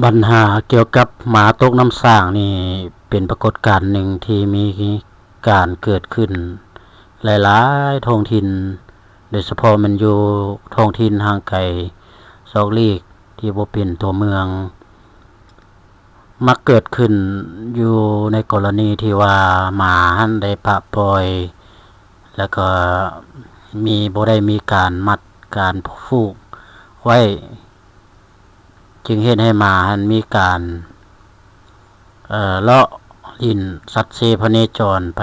ບັນຫາກ່ຽວກັບໝາຕົກນ້ຳສ້າງນີ້ ເປັນປາກົດການໜຶ່ງທີ່ມີການເກີດຂຶ້ນຫຼາຍໆທ້ອງຖິ່ນ, ໂດຍສະເພາະແມ່ນຢູ່ທ້ອງຖິ່ນຫ່າງໄກ ສອກຫຼີກທີ່ບໍ່ເປັນຕົວເມືອງ. ມັກເກີດຂຶ້ນຢູ່ໃນກໍລະນີທີ່ວ່າໝາຫັ້ນໄດ້ປະປ່ອຍ ແລ້ວກໍມີ ບໍ່ໄດ້ມີການມັດການຜູກໄວ້ ຈຶ່ງເຮັດໃຫ້ໝາຫັ້ນມີການ ເອ່ອ ເລາະຫຼິ້ນສັດເຊພະເນຈອນໄປ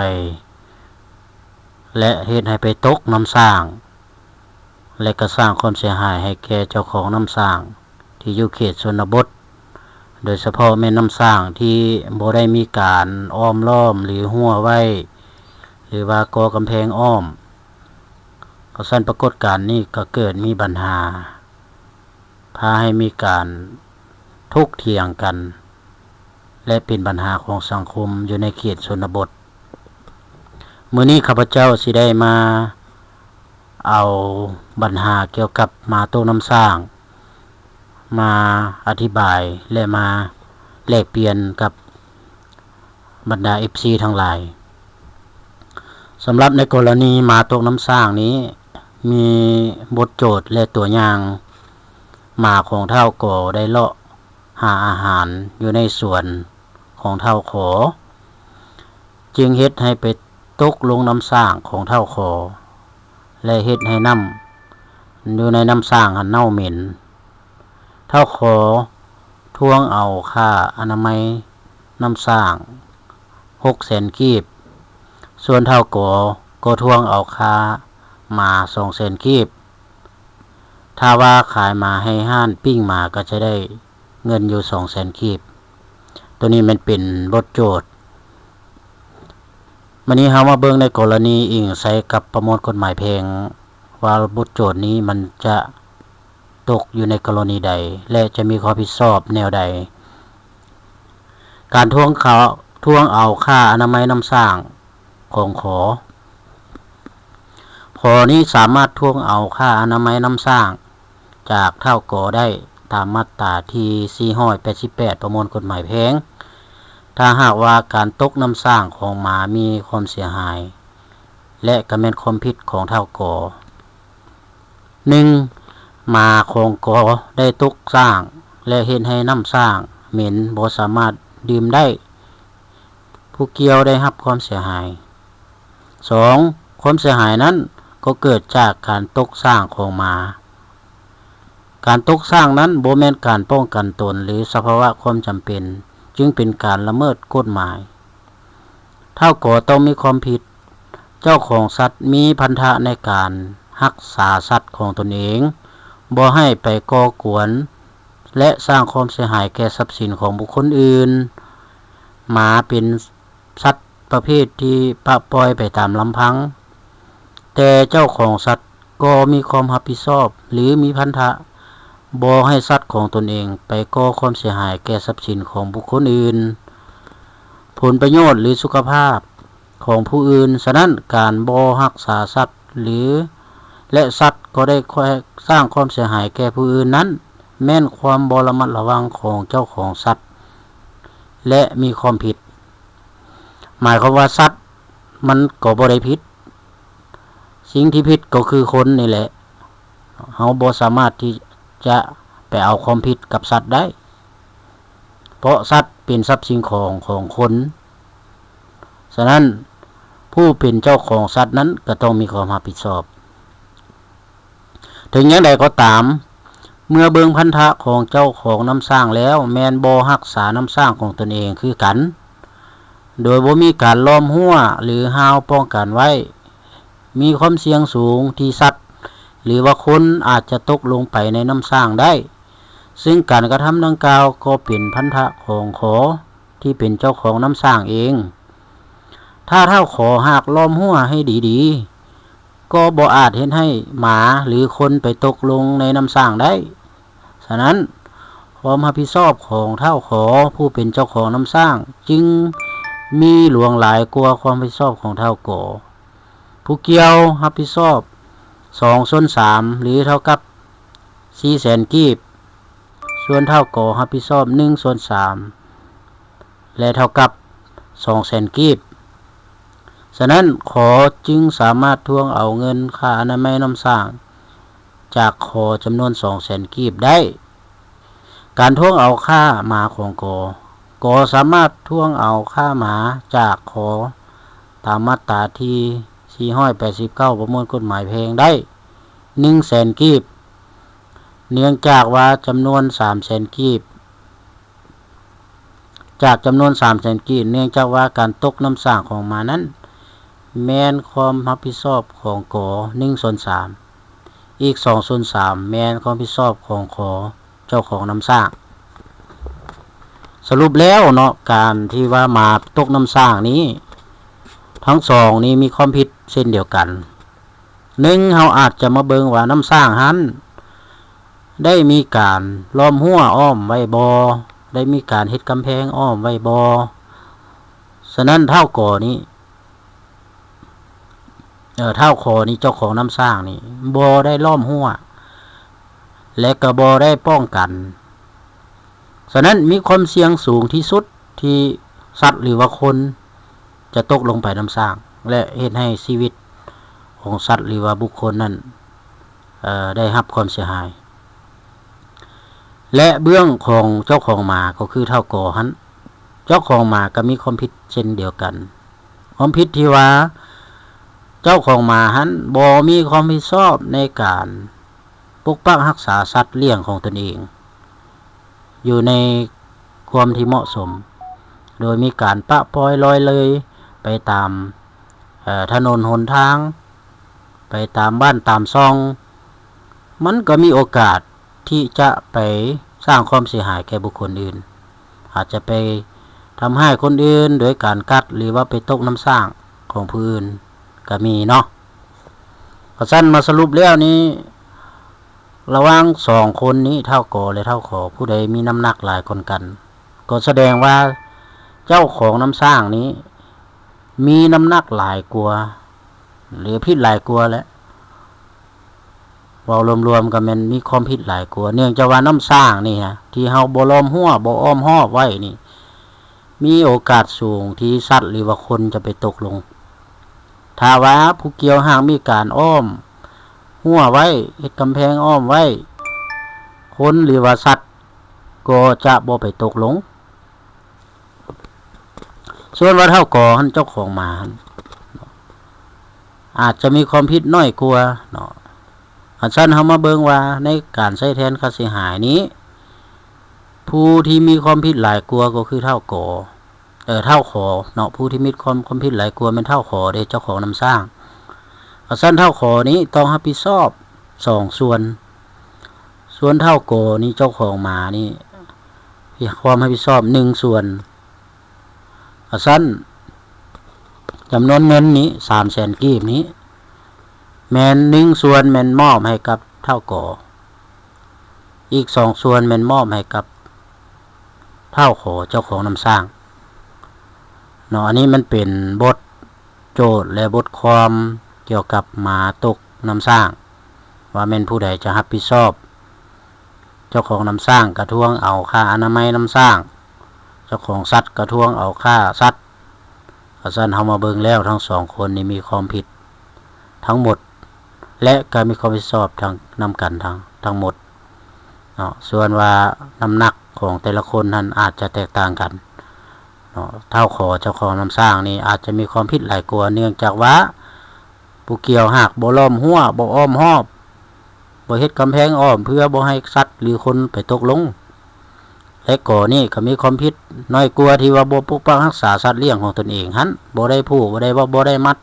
ແລະ ເຮັດໃຫ້ໄປຕົກນ້ຳສ້າງ ແລະ ກໍສ້າງຄວາມເສຍຫາຍໃຫ້ແກ່ເຈົ້າຂອງນ້ຳສ້າງທີ່ຢູ່ເຂດຊົນນະບົດ, ໂດຍສະເພາະແມ່ນນ້ຳສ້າງທີ່ບໍ່ໄດ້ມີການອ້ອມລ້ອມ ຫຼື ຮົ້ວໄວ້ ຫຼືວ່າກໍ່ກຳແພງອ້ອມ. ເພາະສະນັ້ນປາກົດການນີ້ກໍເກີດມີບັນຫາ ພາໃຫ້ມີການຖົກຖຽງກັນ ແລະ ເປັນບັນຫາຂອງສັງຄົມຢູ່ໃນເຂດຊົນນະບົດ. ມື້ນີ້ຂ້າພະເຈົ້າຊິໄດ້ມາເອົາບັນຫາກ່ຽວກັບໝາຕົກນ້ຳສ້າງ ມາອະທິບາຍ ແລະ ມາແລກປ່ຽນກັບບັນດາເອັຟຊີທັງຫຼາຍ. ສຳລັບໃນກໍລະນີໝາຕົກນ້ຳສ້າງນີ້ ມີບົດໂຈດ ແລະ ຕົວຢ່າງ ໝາຂອງທ້າວກໍໄດ້ເລາະຫາອາຫານຢູ່ໃນສວນຂອງທ້າວຂໍ ຈຶ່ງເຮັດໃຫ້ໄປຕົກລົງນ້ຳສ້າງຂອງທ້າວຂໍ ແລະ ເຮັດໃຫ້ນ້ຳຢູ່ໃນນ້ຳສ້າງຫັ້ນເນົ່າເໝັນ. ທ້າວຂໍທວງເອົາຄ່າອະນາໄມນ້ຳສ້າງຫົກແສນກີບ, ສ່ວນທ້າວກໍກໍທວງເອົາຄ່າໝາສອງແສນກີບ. ຖ້າວ່າຂາຍໝາໃຫ້ຮ້ານປີ້ງໝາກໍຈະໄດ້ເງິນຢູ່ສອງແສນກີບ. ໂຕນີ້ແມ່ນເປັນບົດໂຈດ. ບາດນີ້ເຮົາມາເບິ່ງໃນກໍລະນີອີງໃສ່ກັບປະມວນກົດໝາຍແພ່ງ ວ່າບົດໂຈດນີ້ມັນຈະຕົກຢູ່ໃນກໍລະນີໃດ ແລະ ຈະມີຄວາມຜິດຊອບແນວໃດ. ການທວງເອົາ ທວງເອົາຄ່າອະນາໄມນ້ຳສ້າງຂອງຂໍ. ຂໍນີ້ສາມາດທວງເອົາຄ່າອະນາໄມນ້ຳສ້າງຈາກທ້າວກໍໄດ້ຕາມມາດຕາທີສີ່ຮ້ອຍແປດສິບແປດ ປະມວນກົດໝາຍແພ່ງ ຖ້າຫາກວ່າການຕົກນ້ຳສ້າງຂອງໝາມີຄວາມເສຍຫາຍ ແລະ ກະແມ່ນຄວາມຜິດຂອງທ້າວກໍ. ໜຶ່ງ ໝາຂອງກໍໄດ້ຕົກສ້າງ ແລະ ເຮັດໃຫ້ນ້ຳສ້າງເໝັນ ບໍ່ສາມາດດື່ມໄດ້. ຜູ້ກ່ຽວໄດ້ຮັບຄວາມເສຍຫາຍ. ສອງ ຄວາມເສຍຫາຍນັ້ນກໍເກີດຈາກການຕົກສ້າງຂອງໝາ. ການຕົກສ້າງນັ້ນບໍ່ແມ່ນການປ້ອງກັນຕົນ ຫຼື ສະພາວະຄວາມຈຳເປັນ, ຈຶ່ງເປັນການລະເມີດກົດໝາຍ. ທ້າວກໍຕ້ອງມີຄວາມຜິດ. ເຈົ້າຂອງສັດມີພັນທະໃນການຮັກສາສັດຂອງຕົນເອງ, ບໍ່ໃຫ້ໄປກໍ່ກວນ ແລະ ສ້າງຄວາມເສຍຫາຍແກ່ຊັບສິນຂອງບຸກຄົນອື່ນ. ໝາເປັນສັດປະເພດທີ່ປະປ່ອຍໄປຕາມລຳພັງ, ແຕ່ເຈົ້າຂອງສັດກໍມີຄວາມຮັບຜິດຊອບ ຫຼື ມີພັນທະບໍ່ໃຫ້ສັດຂອງຕົນເອງໄປກໍ່ຄວາມເສຍຫາຍແກ່ຊັບສິນຂອງບຸກຄົນອື່ນ, ຜົນປະໂຫຍດ ຫຼື ສຸຂະພາບຂອງຜູ້ອື່ນ. ສະນັ້ນ, ການບໍ່ຮັກສາສັດ ຫຼື ແລະ ສັດກໍໄດ້ສ້າງຄວາມເສຍຫາຍແກ່ຜູ້ອື່ນນັ້ນ ແມ່ນຄວາມບໍ່ລະມັດລະວັງຂອງເຈົ້າຂອງສັດ ແລະ ມີຄວາມຜິດ. ໝາຍຄວາມວ່າສັດມັນກໍບໍ່ໄດ້ຜິດ, ສິ່ງທີ່ຜິດກໍຄືຄົນນີ້ແຫຼະ. ເຮົາບໍ່ສາມາດທີ່ຈະໄປເອົາຄວາມຜິດກັບສັດໄດ້, ເພາະສັດເປັນຊັບສິ່ງຂອງຂອງຄົນ. ສະນັ້ນ, ຜູ້ເປັນເຈົ້າຂອງສັດນັ້ນກໍຕ້ອງມີຄວາມຮັບຜິດຊອບ. ເຖິງຢ່າງໃດກໍຕາມ, ເມື່ອເບິ່ງພັນທະຂອງເຈົ້າຂອງນ້ຳສ້າງແລ້ວ ແມ່ນບໍ່ຮັກສານ້ຳສ້າງຂອງຕົນເອງຄືກັນ, ໂດຍບໍ່ມີການລ້ອມຮົ້ວ ຫຼື ຮາວປ້ອງກັນໄວ້, ມີຄວາມສ່ຽງສູງທີ່ສັດ ຫຼືວ່າຄົນອາດຈະຕົກລົງໄປໃນນ້ຳສ້າງໄດ້, ຊຶ່ງການກະທຳດັ່ງກ່າວກໍເປັນພັນທະຂອງຂໍທີ່ເປັນເຈົ້າຂອງນ້ຳສ້າງເອງ. ຖ້າທ້າວຂໍຫາກລ້ອມຮົ້ວໃຫ້ດີໆ, ກໍບໍ່ອາດເຮັດໃຫ້ໝາ ຫຼື ຄົນໄປຕົກລົງໃນນ້ຳສ້າງໄດ້. ສະນັ້ນ, ຄວາມຮັບຜິດຊອບຂອງທ້າວຂໍ ຜູ້ເປັນເຈົ້າຂອງນ້ຳສ້າງ ຈຶ່ງມີຫຼວງຫຼາຍກວ່າຄວາມຮັບຜິດຊອບຂອງທ້າວກໍ. ຜູ້ກ່ຽວຮັບຜິດຊອບສອງສ່ວນສາມ ຫຼື ເທົ່າກັບສີ່ແສນກີບ. ສ່ວນທ້າວ ກ ຮັບຜິດຊອບໜຶ່ງສ່ວນສາມ ແລະ ເທົ່າກັບສອງແສນກີບ. ສະນັ້ນ ຂ ຈຶ່ງສາມາດທວງເອົາເງິນຄ່າອະນາໄມນ້ຳສ້າງຈາກ ຂ ຈຳນວນສອງແສນກີບໄດ້. ການທວງເອົາຄ່າໝາຂອງ ກ ກ ສາມາດທວງເອົາຄ່າໝາຈາກ ຂ ຕາມມາດຕາທີສີ່ຮ້ອຍແປດສິບເກົ້າ ປະມວນກົດໝາຍແພ່ງໄດ້ໜຶ່ງແສນກີບ, ເນື່ອງຈາກວ່າຈຳນວນສາມແສນກີບ ຈາກຈຳນວນສາມແສນກີບ, ເນື່ອງຈາກວ່າການຕົກນ້ຳສ້າງຂອງໝານັ້ນ ແມ່ນຄວາມຮັບຜິດຊອບຂອງ ກ ໜຶ່ງສ່ວນສາມ, ອີກສອງສ່ວນສາມ ແມ່ນຄວາມຮັບຜິດຊອບຂອງ ຂ ເຈົ້າຂອງນ້ຳສ້າງ. ສະຫຼຸບແລ້ວເນາະ ການທີ່ວ່າໝາຕົກນ້ຳສ້າງນີ້ ທັງສອງນີ້ມີຄວາມຜິດເຊັ່ນດຽວກັນ. ໜຶ່ງ ເຮົາອາດຈະມາເບິ່ງວ່ານ້ຳສ້າງຫັ້ນ ໄດ້ມີການລ້ອມຮົ້ວອ້ອມໄວ້ບໍ່? ໄດ້ມີການເຮັດກຳແພງອ້ອມໄວ້ບໍ່? ສະນັ້ນ ທ້າວ ກ ນີ້ ເອີ ທ້າວ ຂ ນີ້ ເຈົ້າຂອງນ້ຳສ້າງນີ້ ບໍ່ໄດ້ລ້ອມຮົ້ວ ແລະ ກໍບໍ່ໄດ້ປ້ອງກັນ. ສະນັ້ນ ມີຄວາມສ່ຽງສູງທີ່ສຸດທີ່ສັດ ຫຼືວ່າຄົນຈະຕົກລົງໄປນ້ຳສ້າງ ແລະ ເຮັດໃຫ້ຊີວິດຂອງສັດ ຫຼືວ່າບຸກຄົນນັ້ນ ເອີ ໄດ້ຮັບຄວາມເສຍຫາຍ. ແລະ ເບື້ອງຂອງເຈົ້າຂອງໝາ ກໍຄືທ້າວ ກ ຫັ້ນ ເຈົ້າຂອງໝາກໍມີຄວາມຜິດເຊັ່ນດຽວກັນ. ຄວາມຜິດທີ່ວ່າເຈົ້າຂອງໝາຫັ້ນບໍ່ມີຄວາມຮັບຜິດຊອບໃນການປົກປັກຮັກສາສັດລ້ຽງຂອງຕົນເອງ ຢູ່ໃນຄວາມທີ່ເໝາະສົມ, ໂດຍມີການປະປ່ອຍລອຍເລີຍໄປຕາມ ເອີ ຖະໜົນຫົນທາງ, ໄປຕາມບ້ານຕາມຊ່ອງ, ມັນກໍມີໂອກາດທີ່ຈະໄປສ້າງຄວາມເສຍຫາຍແກ່ບຸກຄົນອື່ນ, ອາດຈະໄປທຳຮ້າຍຄົນອື່ນໂດຍການກັດ ຫຼືວ່າໄປຕົກນ້ຳສ້າງຂອງຜູ້ອື່ນກໍມີເນາະ. ເພາະສະນັ້ນ ມາສະຫຼຸບແລ້ວນີ້ ລະຫວ່າງສອງຄົນນີ້ ທ້າວ ກ ແລະ ທ້າວ ຂ ຜູ້ໃດມີນ້ຳໜັກຫຼາຍກວ່າກັນ ກໍສະແດງວ່າເຈົ້າຂອງນ້ຳສ້າງນີ້ມີນ້ຳໜັກຫຼາຍກວ່າ ຫຼື ຜິດຫຼາຍກວ່າແຫຼະ. ເວົ້າລວມໆ ກໍແມ່ນມີຄວາມຜິດຫຼາຍກວ່າ ເນື່ອງຈາກວ່ານ້ຳສ້າງນີ້ນະ ທີ່ເຮົາບໍ່ລ້ອມຮົ້ວ ບໍ່ອ້ອມຮອບໄວ້ນີ້ ມີໂອກາດສູງທີ່ສັດ ຫຼືວ່າຄົນຈະໄປຕົກລົງ. ຖ້າວ່າຜູ້ກ່ຽວຫາກມີການອ້ອມຮົ້ວໄວ້ ເຮັດກຳແພງອ້ອມໄວ້ ຄົນ ຫຼືວ່າສັດ ກໍຈະບໍ່ໄປຕົກລົງ. ສ່ວນວ່າທ້າວ ກ ຫັ້ນ ເຈົ້າຂອງໝາຫັ້ນ ອາດຈະມີຄວາມຜິດໜ້ອຍກວ່າເນາະ. ຄັນຊັ້ນ ເຮົາມາເບິ່ງວ່າໃນການໃຊ້ແທນຄ່າເສຍຫາຍນີ້ ຜູ້ທີ່ມີຄວາມຜິດຫຼາຍກວ່າກໍຄືທ້າວ ກ ເອີ ທ້າວ ຂ ເນາະ, ຜູ້ທີ່ມີຄວາມ ຄວາມຜິດຫຼາຍກວ່າແມ່ນທ້າວ ຂ ເດ້ ເຈົ້າຂອງນ້ຳສ້າງ. ຄັນຊັ້ນ ທ້າວ ຂ ນີ້ຕ້ອງຮັບຜິດຊອບສອງສ່ວນ, ສ່ວນທ້າວ ກ ນີ້ ເຈົ້າຂອງໝານີ້ ມີຄວາມຮັບຜິດຊອບໜຶ່ງສ່ວນ. ຄັນຊັ້ນ ຈຳນວນເງິນນີ້ ສາມແສນກີບນີ້ ແມ່ນໜຶ່ງສ່ວນແມ່ນມອບໃຫ້ກັບທ້າວ ກ ອີກສອງສ່ວນແມ່ນມອບໃຫ້ກັບທ້າວ ຂ ເຈົ້າຂອງນ້ຳສ້າງເນາະ. ອັນນີ້ມັນເປັນບົດໂຈດ ແລະ ບົດຄວາມກ່ຽວກັບໝາຕົກນ້ຳສ້າງ ວ່າແມ່ນຜູ້ໃດຈະຮັບຜິດຊອບ. ເຈົ້າຂອງນ້ຳສ້າງກະທວງເອົາຄ່າອະນາໄມນ້ຳສ້າງ, ເຈົ້າຂອງສັດກະທວງເອົາຄ່າສັດ. ຄັນຊັ້ນ ເຮົາມາເບິ່ງແລ້ວ ທັງສອງຄົນນີ້ມີຄວາມຜິດທັງໝົດ ແລະ ກະມີຄວາມຜິດຊອບທັງ ນຳກັນທັງ ທັງໝົດເນາະ. ສ່ວນວ່ານ້ຳໜັກຂອງແຕ່ລະຄົນຫັ້ນອາດຈະແຕກຕ່າງກັນເນາະ. ທ້າວ ຂ ເຈົ້າຂອງນ້ຳສ້າງນີ້ອາດຈະມີຄວາມຜິດຫຼາຍກວ່າ ເນື່ອງຈາກວ່າ ຜູ້ກ່ຽວຫາກບໍ່ລ້ອມຮົ້ວ ບໍ່ອ້ອມຮອບ ບໍ່ເຮັດກຳແພງອ້ອມ ເພື່ອບໍ່ໃຫ້ສັດ ຫຼື ຄົນໄປຕົກລົງ ແລະ ກໍນີ້ກໍມີຄວາມຜິດນ້ອຍກວ່າທີ່ວ່າບໍ່ປົກປັກຮັກສາສັດລ້ຽງຂອງຕົນເອງຫັ້ນ, ບໍ່ໄດ້ຜູກ ບໍ່ໄດ້ເບາະ ບໍ່ໄດ້ມັດ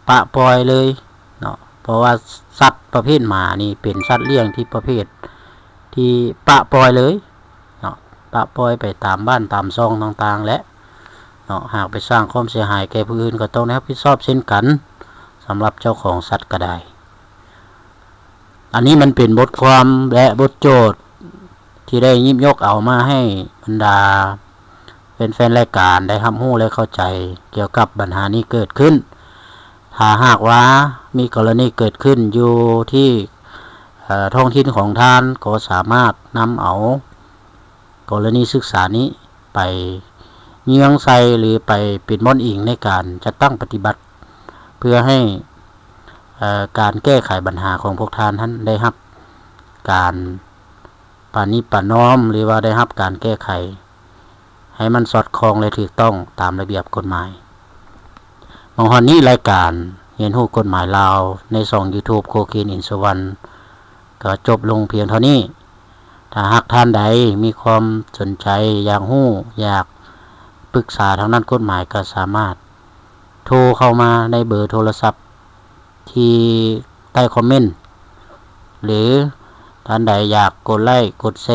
ປະປ່ອຍເລີຍເນາະ. ເພາະວ່າສັດປະເພດໝານີ້ເປັນສັດລ້ຽງທີ່ປະເພດທີ່ປະປ່ອຍເລີຍເນາະ, ປະປ່ອຍໄປຕາມບ້ານຕາມຊ່ອງຕ່າງໆແຫຼະ ເນາະ, ຫາກໄປສ້າງຄວາມເສຍຫາຍແກ່ຜູ້ອື່ນກໍຕ້ອງໄດ້ຮັບຜິດຊອບເຊັ່ນກັນ ສຳລັບເຈົ້າຂອງສັດກໍໄດ້. ອັນນີ້ມັນເປັນບົດຄວາມ ແລະ ບົດໂຈດທີ່ໄດ້ຫຍິບຍົກເອົາມາໃຫ້ບັນດາແຟນໆລາຍການໄດ້ຮັບຮູ້ ແລະ ເຂົ້າໃຈກ່ຽວກັບບັນຫານີ້ເກີດຂຶ້ນ. ຖ້າຫາກວ່າມີກໍລະນີເກີດຂຶ້ນຢູ່ທີ່ ເອີ ທ້ອງຖິ່ນຂອງທ່ານກໍສາມາດນຳເອົາກໍລະນີສຶກສານີ້ໄປເຍືອງໃສ່ ຫຼື ໄປເປັນບ່ອນອີງໃນການຈັດຕັ້ງປະຕິບັດ ເພື່ອໃຫ້ ເອີ ການແກ້ໄຂບັນຫາຂອງພວກທ່ານຫັ້ນໄດ້ຮັບການປະນີປະນອມ ຫຼືວ່າໄດ້ຮັບການແກ້ໄຂໃຫ້ມັນສອດຄ່ອງ ແລະ ຖືກຕ້ອງຕາມລະບຽບກົດໝາຍ. ມາຮອດນີ້ລາຍການຮຽນຮູ້ກົດໝາຍລາວໃນຊ່ອງ YouTube Cocaine in Suvan ກໍຈົບລົງພຽງເທົ່ານີ້. ຖ້າຫາກທ່ານໃດມີຄວາມສົນໃຈ ຢາກຮູ້ ຢາກປຶກສາທາງດ້ານກົດໝາຍ ກໍສາມາດໂທເຂົ້າມາໃນເບີໂທລະສັບທີ່ໃຕ້ຄອມເມັນ ຫຼື ທ່ານໃດຢາກກົດໄລ້ ກົດແຊ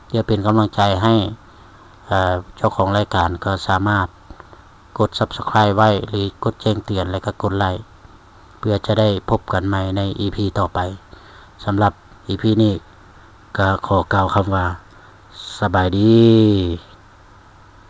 ເພື່ອເປັນກຳລັງໃຈໃຫ້ ເອີ ເຈົ້າຂອງລາຍການ ກໍສາມາດກົດ Subscribe ໄວ້ ຫຼື ກົດແຈ້ງເຕືອນ ແລະ ກໍກົດໄລ້ ເພື່ອຈະໄດ້ພົບກັນໃໝ່ໃນ ອີພີ ຕໍ່ໄປ. ສຳລັບ ອີພີ ນີ້ ກໍຂໍກ່າວຄຳວ່າ ສະບາຍດີ.